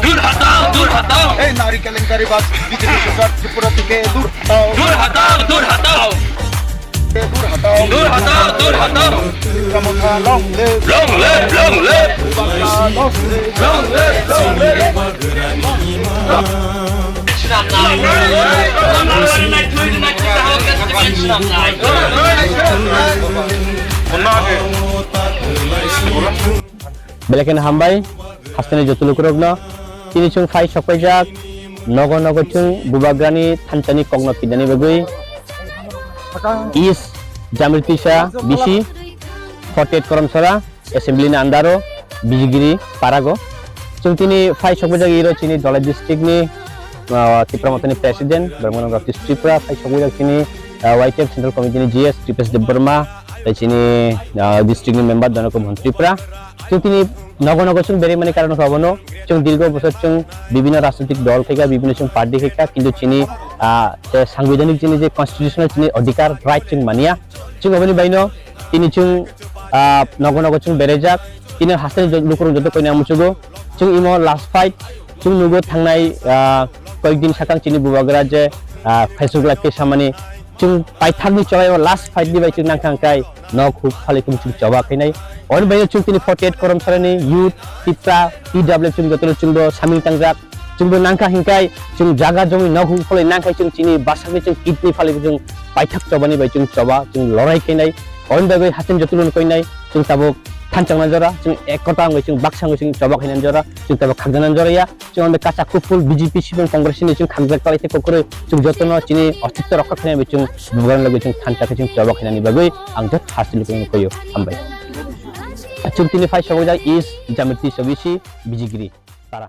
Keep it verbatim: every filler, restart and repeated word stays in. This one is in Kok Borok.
दूर हटाओ, दूर हटाओ। এই নারী কেলেঙ্কারিবাজ বিজেপি সরকার ত্রিপুরা থেকে দূর হটাও। दूर हटाओ, दूर हटाओ। দূর হটাও। दूर हटाओ, दूर हटाओ। ত্রিপুরা মথা long live। Long live, long live। Tripura long live। Long live, long live। Belai kheno hambai, hasteni joto lukurokno. Tini chwng phai sokpaijak, nogo nogo chwng Bubagrani thanchani kokno pidani bagwi East Jamil Tisa B C forty eight Koromsora Assembly ni under o Bijigiri Parago. Chwng tini phai sokpaijak iro chini Dhalai district ni, ah, Tipra Mothani President, Dharmanand Baptist Tripura, phai sokpaijak chini, ah, Y T F Central Committee ni G S Tripesh Debbarma, tei chini, ah, district ni member Dhanakar Mohan Tripura. Chwng tini nogo nogo chwng beremani karon khe obono chwng dirgo bosor chwng bibhinno rajnitik dol khaikha, bibhinno chwng party khaikha, kintu chini, ah, je sangbidhanik chini je constitutional chini odhikar right chwng manya. Chwng oboni baino tini chwng, ah, nogo nogo chwng berajak, tini hasteni lukurok joto koina muchugo. Chwng imo last fight chwng nugo thangnai, ah, koyek din sakang chini Bubagra je, ah, Facebook live khe samani chwng paithakni chobaibo last fight ni bai chwng nangkha hwnkhe nok huk phalwi chwng choba khainai. Oni bai chwng tini forty eight Koromsora ni youth, Tipra, T W chwng jotono chwngbo saming tangjak. Chwngbo nangkha hinkai chwng jaga jomi nok huk phalwi nangkhai chwng chini bwsakni chwng kidney phalwi chwng paithak chobani bai chwng choba chwng lorai khainai. Oni bagwi hasen jotono koinai chwng tabuk thanchangna jora chwng ekota wngwi chwng baksa wngwi chwng choba khainani jora chwng tabuk khakjaknani jora ya. Chwng ang kacha kuful B J P sibong Congress ni chwng khangjak talai tei kokroi chwng jotono chini ostitto rokha khainani bagwi chwng bubagrani logi chwng thansa khe chwng choba khainani bagwi ang jot hasteni koyo hambai. Chwng tini phai sobajak East Jamiti Sobisi Bijigiri para.